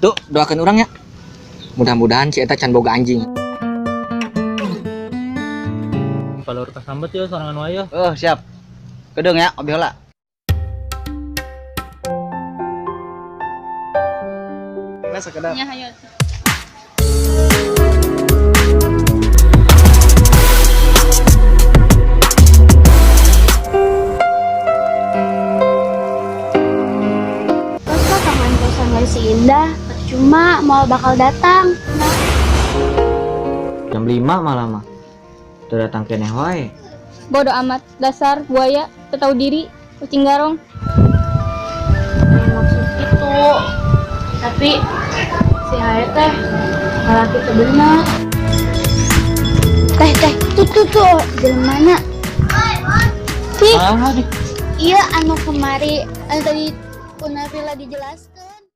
Tuh, doakan urang ya. Mudah-mudahan si eta can boga anjing. Kalau kasambet ya sorangan wae ya. Oh, siap. Kedeung ya, obi heula. Nah, sakedap. Nya hayo. Terus kok kangen kosan wae si Indah, percuma mau bakal datang. Nah, Jam 5 malah mah. Teu datang keneh wae. Bodoh amat, dasar buaya, teu tahu diri, kucing garong. Bukan maksud itu. Tapi si Hae teh malah kita bener. Teh teh, tuh tuh tuh, jelema mana? Ih, Ah, di. iya anu kemari, anu tadi ku Nabila dijelaskan.